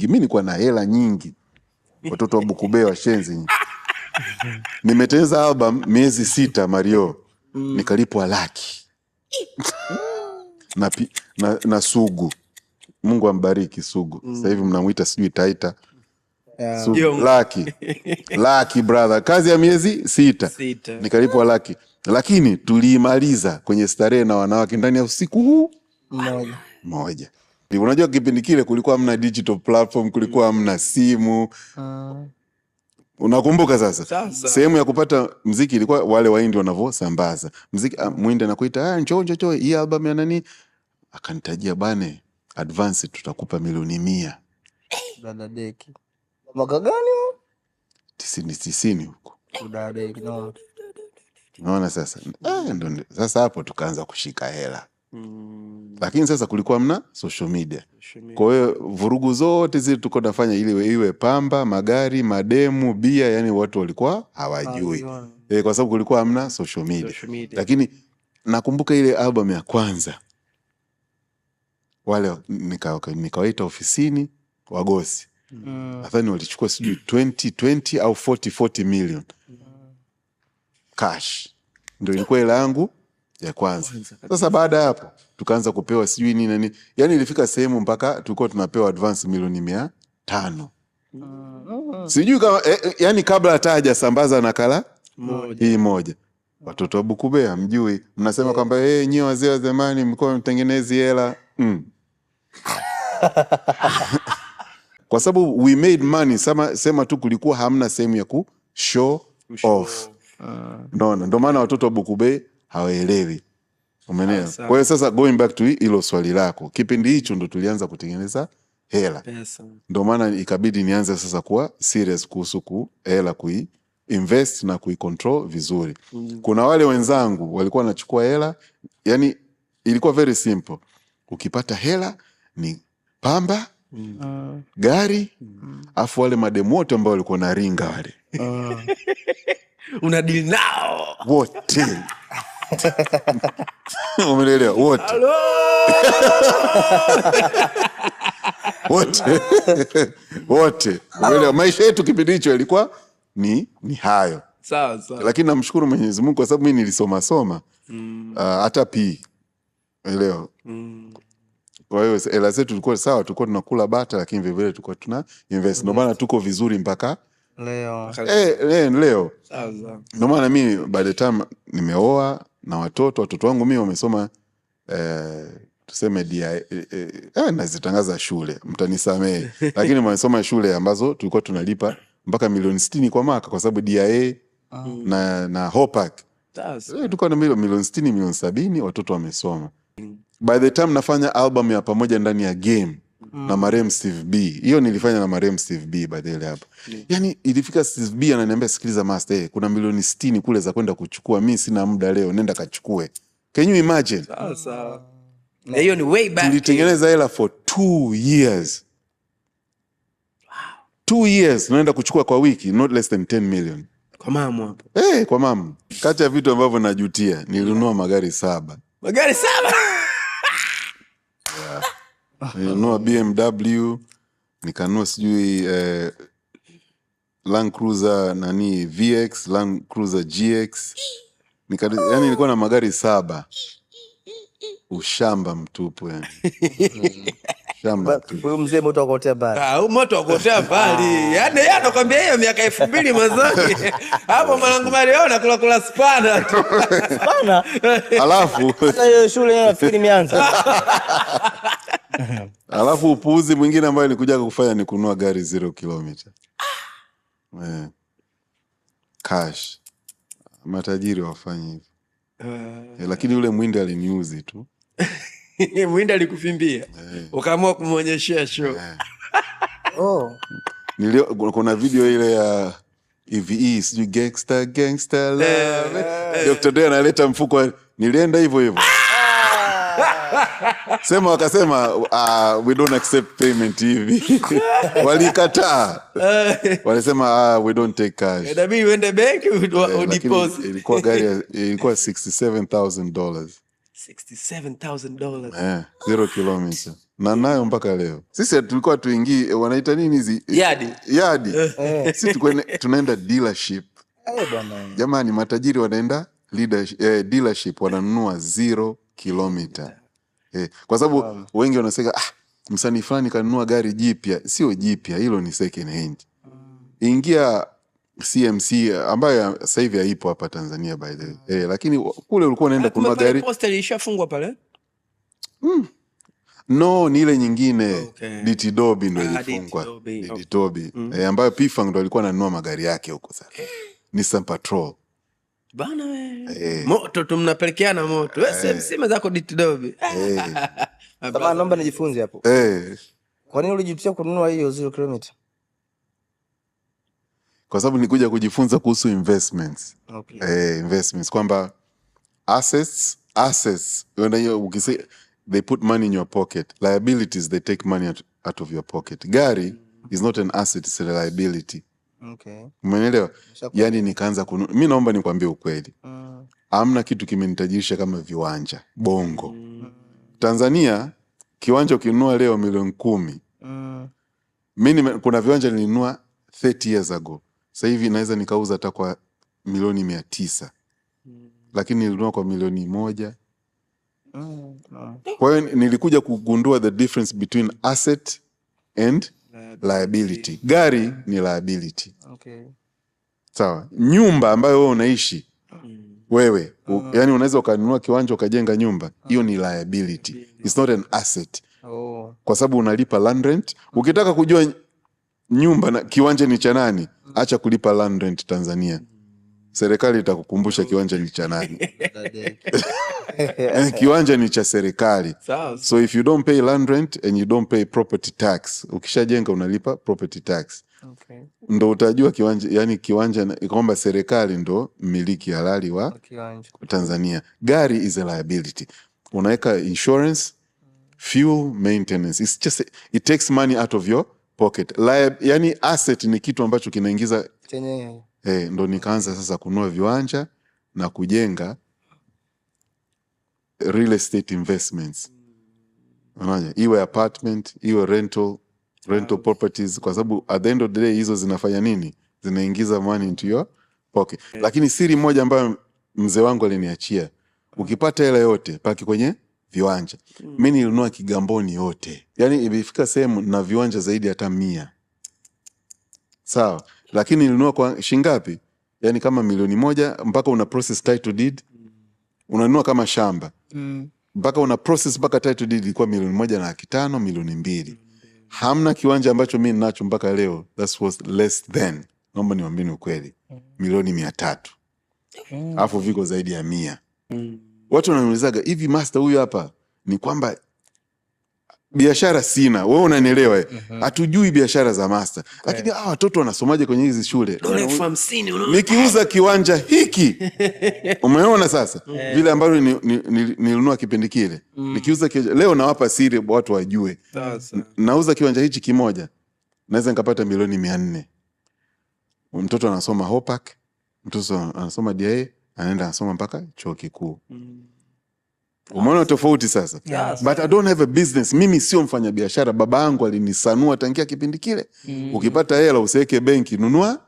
Mi nilikuwa na hela nyingi, watoto wa Bukube washenzi nyinyi. Nimetengeneza album miezi 6 Mario, nikalipwa laki na Sugu. Mungu ambariki Sugu. Sasa hivi mnamuita sijui Taita. Sugu. Jongo. Laki. Laki brother. Kazi ya miezi 6. 6. Nikalipwa laki. Lakini tuliimaliza kwenye starehe na wanawake ndani ya usiku huu mmoja. Moja. Unajua kipindi kile kulikuwa hamna digital platform, kulikuwa hamna simu. Unakumbuka sasa? Sasa. Sehemu ya kupata muziki ilikuwa wale Wahindi wanavyosambaza muziki. Muhindi anakuita, njoo, njoo, njoo, hii album ya nani? Akanitajia bane, advance tutakupa milioni 100. Dada deki. Mwaka gani huo? 90 huko. Dada deki, no. Unaona sasa? Ndo sasa hapo tukaanza kushika hela. Lakini sasa kulikuwa mna social media. Social media. Kwa hiyo vurugu zote zile tulikuwa tunafanya ili iwe pamba, magari, mademu, bia, yani watu walikuwa hawajui. Hawajui. Kwa sababu kulikuwa hamna social media. Social media. Lakini nakumbuka ile album ya kwanza. Wale nikawaita ofisini wagosi. Nadhani walichukua sijui 20 au 40 million. Cash. Ndio ilikuwa hela yangu ya kwanza. Kwanza kabisa. Sasa baada ya hapo tukaanza kupewa sijui nini na nini. Yaani ilifika sehemu mpaka tulikuwa tunapewa advance milioni 500. Sijui kama yani kabla hata hajasambaza nakala moja. Hii moja. Watoto wa Bukube hamjui. Mnasema kwamba nyie wazee wa zamani mlikuwa mtengenezi hela. Kwa sababu we made money, sema tu kulikuwa hamna sehemu ya ku show Kushow off. Unaona, ndio maana watoto wa Bukube hawaelewi. Umeelewa? Sawa. Kwa hiyo sasa going back to hilo swali lako, kipindi hicho ndo tulianza kutengeneza hela. Pesa. Ndio maana ikabidi nianze sasa kuwa serious kuhusu hela kui invest na kui control vizuri. Kuna wale wenzangu walikuwa wanachukua hela, yani ilikuwa very simple. Ukipata hela ni pamba, gari, afu wale mademu wote ambao walikuwa na ringa wale. Una deal nao. Wote. Umeelewa? Wote. Hello! Wote. Wote. Umeelewa? Maisha yetu kipindi hicho ilikuwa ni hayo. Sawa, sawa. Lakini namshukuru Mwenyezi Mungu kwa sababu mimi nilisoma soma. Hata P. Umeelewa? Kwa hiyo hela zetu tulikuwa sawa, tulikuwa tunakula bata lakini vile vile tulikuwa tuna invest. Ndio maana tuko vizuri mpaka leo. Leo. Sawa, sawa. Ndio maana mimi by the time nimeoa na watoto wangu mimi wamesoma, tuseme DI, nazitangaza shule, mtanisamehe. Lakini wamesoma shule ambazo tulikuwa tunalipa mpaka milioni 60 kwa mwaka kwa sababu DIA na Hopak. Sawa, sawa. Tulikuwa na milioni 60, milioni 70 watoto wamesoma. By the time nafanya album ya pamoja ndani ya game na marehemu Steve B. Hiyo nilifanya na marehemu Steve B by the way hapo. Yaani ilifika Steve B ananiambia sikiliza master, kuna milioni 60 kule za kwenda kuchukua, mimi sina muda leo, nenda kachukue. Can you imagine? Sawa, sawa. Na hiyo ni way back. Tulitengeneza hela for 2 years. Wow. 2 years naenda kuchukua kwa wiki not less than 10 million. Kwa mamu hapo. Kwa mamu. Kati ya vitu ambavyo najutia, nilinunua magari 7. Magari 7? Yeah. Nilinunua BMW, nikanunua sijui Land Cruiser nani VX, Land Cruiser GX. Yani nilikuwa na magari 7. Ushamba mtupu yani. Shamba mtupu. Huyu mzee moto wa kuotea mbali. Huyu moto wa kuotea mbali. Yaani yeye anakuambia hiyo miaka 2000 mwanzoni. Hapo mwanangu Mario anakula kula spana tu. Spana? Alafu hata hiyo shule yeye nafikiri imeanza. Alafu upuuzi mwingine ambao nilikuja kufanya ni kununua gari 0 kilometer. Cash. Matajiri wafanye hivyo. Lakini yule mwindi aliniuzi tu. Mwindi alikufimbia. Ukaamua kumuonyeshea show. Kuna video ile ya EVE, sijui gangster, gangster love. Dr. Dre analeta mfuko, nilienda hivyo hivyo. Sema wakasema, we don't accept payment hivi. Walikataa. Walisema, we don't take cash. Inabidi uende benki Lakini udeposit. ilikuwa gari ya, ilikuwa $67,000. $67,000. 0 kilometer. Na nayo mpaka leo. Sisi tulikuwa tuingii, wanaita nini hizi? Yadi. Yadi. Sisi tulikuwa tunaenda dealership. Bwana. Jamani, matajiri wanaenda dealership, wananunua 0 kilometer. Kwa sababu wengi wanasema msanii fulani kanunua gari jipya. Sio jipya, hilo ni second hand. Ingia CMC ambayo sasa hivi haipo hapa Tanzania by the way. Lakini kule ulikuwa unaenda kununua gari. Posta ilishafungwa pale? No, ni ile nyingine. Okay. DT Dobi ndio ilifungwa. DT Dobi. Ambayo P-Funk ndio alikuwa ananunua magari yake huko sasa. Nissan Patrol. Bana we. Moto tu mnapelekeana moto. Wewe CMC zako DT Dobi. Tamam, naomba nijifunze hapo. Kwa nini ulijitia kununua hiyo 0 kilometer? Kwa sababu nilikuja kujifunza kuhusu investments. Okay. Investments kwamba assets, ukisema they put money in your pocket. Liabilities, they take money out of your pocket. Gari is not an asset, it's a liability. Okay. Umeelewa? Yani nikaanza kununua. Mimi naomba nikwambie ukweli. Hamna kitu kimenitajirisha kama viwanja Bongo. Tanzania kiwanja ukinunua leo milioni 10. Mimi kuna viwanja nilinunua 30 years ago. Sasa hivi naweza nikauza hata kwa milioni 900. Lakini nilinunua kwa milioni 1. Kwa hiyo nilikuja kugundua the difference between asset and liability. Gari ni liability. Okay. Sawa. Nyumba ambayo wewe unaishi wewe, yani unaweza ukanunua kiwanja ukajenga nyumba, hiyo ni liability. It's not an asset. Kwa sababu unalipa land rent. Ukitaka kujua nyumba na kiwanja ni cha nani, acha kulipa land rent Tanzania. Serikali itakukumbusha kiwanja ni cha nani. Kiwanja ni cha serikali. So if you don't pay land rent and you don't pay property tax, ukishajenga unalipa property tax. Okay. Ndo utajua kiwanja, yani kiwanja kwamba serikali ndo mmiliki halali wa kiwanja Tanzania. Gari is a liability. Unaweka insurance, fuel, maintenance. It's just it takes money out of your pocket. Yani asset ni kitu ambacho kinaingiza chenye. Ndo nikaanza sasa kununua viwanja na kujenga real estate investments. Unaona, iwe apartment, iwe rental properties, kwa sababu at the end of the day hizo zinafanya nini? Zinaingiza money into your pocket. Lakini siri moja ambayo mzee wangu aliniachia, ukipata hela yote paki kwenye viwanja. Mimi nilinunua Kigamboni yote. Yani imefika sehemu na viwanja zaidi hata 100. Sawa. Lakini nilinunua kwa shingapi? Yani kama milioni 1 mpaka una process title deed. Unanunua kama shamba. Mpaka una process mpaka title deed ilikuwa milioni 1.5, milioni 2. Hamna kiwanja ambacho mimi ninacho mpaka leo that's worth less than, naomba niwaambie ukweli, milioni 300. Alafu viko zaidi ya 100. Watu wananiulizaga hivi, master huyu hapa ni kwamba biashara sina, wewe unanielewa? Hatujui biashara za master. Lakini watoto wanasomaje kwenye hizi shule? Nikiuza kiwanja hiki, umeona sasa vile ambavyo nilinunua kipindi kile. Nikiuza leo nawapa siri watu wajue. Nauza kiwanja hichi kimoja, naweza nikapata milioni 400. Mtoto anasoma Hopak, mtoto anasoma DIA, anaenda anasoma mpaka chuo kikuu. Umeona tofauti sasa? Yes. But I don't have a business. Mimi sio mfanya biashara. Baba yangu alinisanua tangia kipindi kile. Ukipata hela usiweke benki, nunua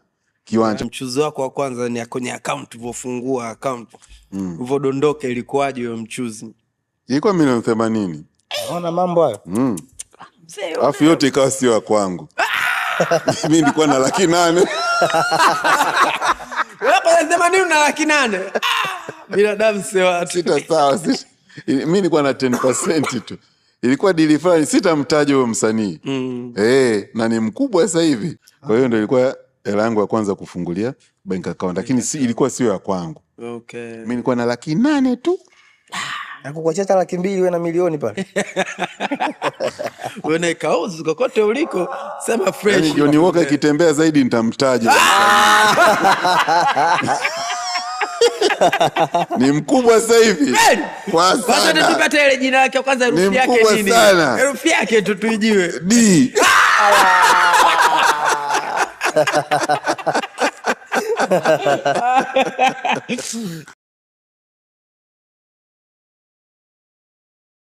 kiwanja. Mchuzi wako wa kwanza ni kwenye account, ulivofungua account. Ulivodondoka ilikuwaje hiyo mchuzi? Ilikuwa milioni 80. Unaona mambo hayo? Alafu yote ikawa sio ya kwangu. Mimi nilikuwa na 800,000. Wewe kwa 80 una 800,000. Binadamu sio watu. Sita sawa, sita. Mimi nilikuwa na 10% tu. Ilikuwa deal fulani, sitamtaja huyo msanii. Na ni mkubwa sasa hivi. Kwa hiyo ndio ilikuwa hela yangu ya kwanza kufungulia bank account, lakini si ilikuwa sio ya kwangu. Okay. Mimi nilikuwa na 800,000 tu. Nakukuachia hata 200,000 wewe na milioni pale. Wewe na kauzu kokote uliko, sema fresh. Yaani Johnny Walker ikitembea zaidi nitamtaja. Ni mkubwa sasa hivi. Kwa sana. Tupate ile jina lake kwanza, herufi yake nini? Herufi yake tu tuijue. D.